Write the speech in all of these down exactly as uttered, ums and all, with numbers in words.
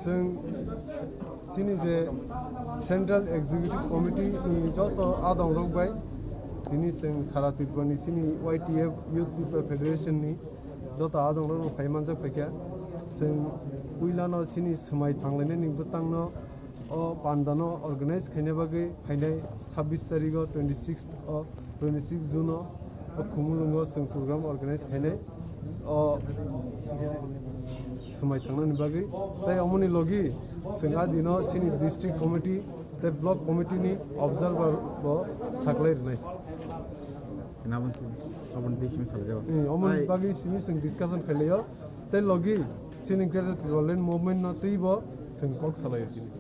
Chwng chini je Central Executive Committee ni joto adong rok bai tini chwng sara Tripura ni chini Y T F, Youth Tripura Federation ni joto adong rok no phai manjak phaikha. Chwng puila no chini swmai thanglainai ni bwtang no o panda no organize khaina bagwi phainai sabbish tarikh o, twenty six o, twenty six June o, o Khumulwng o chwng program organize khainai o swmai thangnani bagwi. Tai omoni logi chwng a dino chini district committee tai block committee ni observer bo saklai rwnai. Nabon si, abon di simi saljago. Eh, omoni bagwi simi chwng discussion khailai o. Tai logi chini Greater Tipraland movement no twi bo chwng kok salai o tini.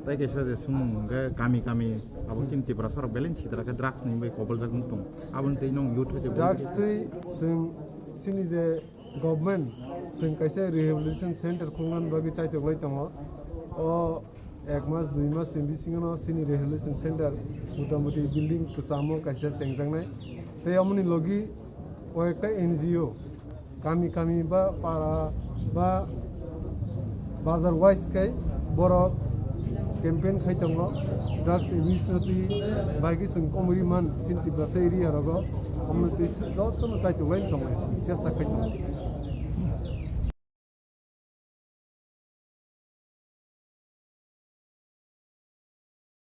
Tai kaisa je sumung hwnkhe kami kami abo chini Tiprasa rok belai sitra khe drugs ni bai koboljak wng tong. Aboni twi nong youth hai khe drugs twi chwng chini je government chwng kaisa rehabilitation center khulna bagwi chaitok lai tongo. O ek mas dui mas ni bisingo no chini rehabilitation center mota moti building kwchamo kaisa chengjaknai. Tai amoni logi o ekta N G O kami kami ba para ba bazar wise khai borok campaign khai tongo, drugs abuse no twi bai khe chwng komori man chini Tiprasa area rogo, omo twi jotono chaitok lai tongo, chesta khai tongo.